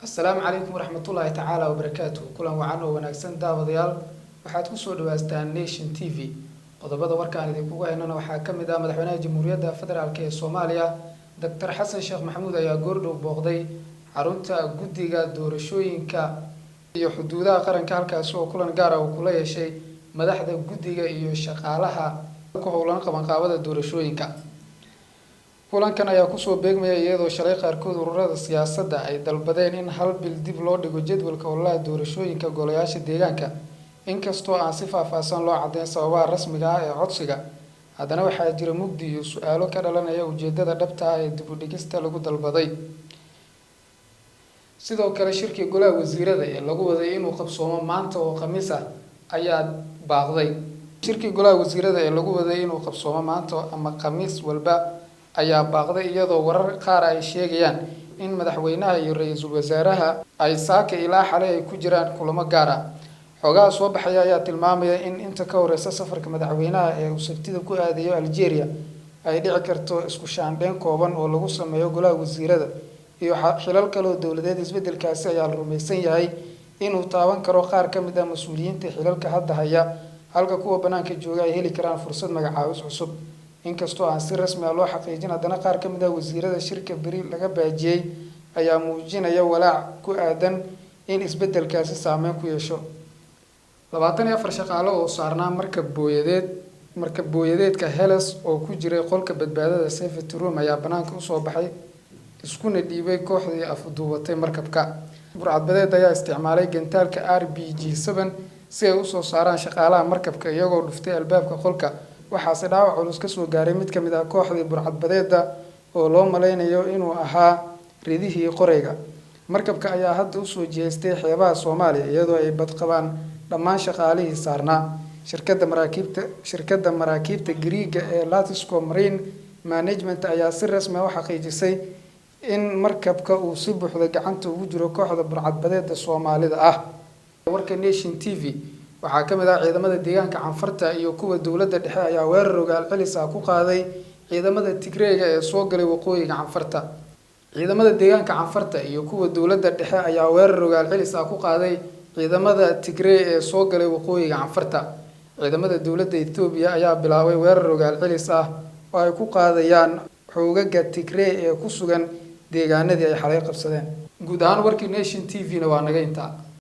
Asalaamu calaykum waraxmatullaahi tacaala wabarakaatu. Kulan wacan oo wanaagsan, daawadayaal. Waxaad kusoo dhawaastaan Nation TV. Qodobada warkaan idinkugu haynana waxaa ka mid ah: Madaxweynaha Jamhuuriyadda Federaalk ee Soomaaliya, Doctor Xasan Sheekh Maxamuud, ayaa goordhow booqday xarunta Guddiga Doorashooyinka iyo Xuduudaha Qaranka, halkaasi oo kulan gaara uu kula yeeshay madaxda guddiga iyo shaqaalaha ku howlan qabanqaabada doorashooyinka. Kulankan ayaa kusoo beegmaya iyadoo shalay qaarkood ururada siyaasadda ay dalbadeen in hal bil dib loo dhigo jadwalka ololaha doorashooyinka golayaasha deegaanka. Inkastoo aan si faahfaahsan loo caddeyn sababaha rasmiga ah ee codsiga, haddana waxaa jira mugdi iyo su-aalo ka dhalanaya ujeedada dhabta ah ee dib u dhigista lagu dalbaday. Sidoo kale, shirkii golaha wasiirada ee lagu waday inuu qabsoomo maanta oo Khamiis ah ayaa baaqday. Shirkii golaha wasiirada ee lagu waday inuu qabsoomo maanta ama Khamiis walba ayaa baaqday, iyadoo warar qaar ay sheegayaan in madaxweynaha iyo ra-iisul wasaaraha ay saaka ilaa xalay ay ku jiraan kulamo gaar ah. Xogaha soo baxaya ayaa tilmaamaya in inta ka horeysa safarka madaxweynaha ee uu Sabtida ku aadayo Algeria ay dhici karto isku shaandheyn kooban oo lagu sameeyo golaha wasiirada iyo xilal kale oo dowladeed. Isbedelkaasi ayaa la rumaysan yahay inuu taaban karo qaar ka mid ah mas-uuliyiinta xilalka hadda haya, halka kuwa banaanka jooga ay heli karaan fursad magacaabis cusub. Inkastoo aan si rasmi ah loo xaqiijin, haddana qaar ka mid ah wasiirada shirka beri laga baajiyey ayaa muujinaya walaac ku aadan in isbedelkaasi saameyn ku yeesho. 24 shaqaale oo saarnaa markab booyadeed, markab booyadeedka Heles, oo ku jiray qolka badbaadada, safety room, ayaa banaanka usoo baxay iskuna dhiibay kooxdii afduubatay markabka. Burcadbadeed ayaa isticmaalay gantaalka RPG-7 si ay usoo saaraan shaqaalaha markabka, iyagoo dhuftay albaabka qolka. Waxaase dhaawac culus kasoo gaaray mid ka mid ah kooxdii burcadbadeeda oo loo maleynayo inuu ahaa ridihii qoreyga. Markabka ayaa hadda usoo jihaystay xeebaha Soomaaliya, iyadoo ay badqabaan dhammaan shaqaalihii saarnaa. Shirkadda maraakiibta Gariiga ee Latisco Marine Management ayaa si rasmi ah u xaqiijisay in markabka uu si buuxda gacanta ugu jiro kooxda burcadbadeeda Soomaalida ah. Warka Nation TV waxaa ka mid ah: ciidamada deegaanka Canfarta iyo kuwa dowladda dhexe ayaa weerar rogaal celis ah ku qaaday ciidamada Tigreega ee soo galay waqooyiga Canfarta. Ciidamada deegaanka Canfarta iyo kuwa dowladda dhexe ayaa weerar rogaal celis ah ku qaaday ciidamada Tigree ee soo galay waqooyiga Canfarta. Ciidamada dowladda Etoobiya ayaa bilaabay weerar rogaal celis ah oo ay ku qaadayaan xoogaga Tigree ee ku sugan deegaanadii ay xalay qabsadeen. Guud ahaan warkii Nation TV na waa naga intaa.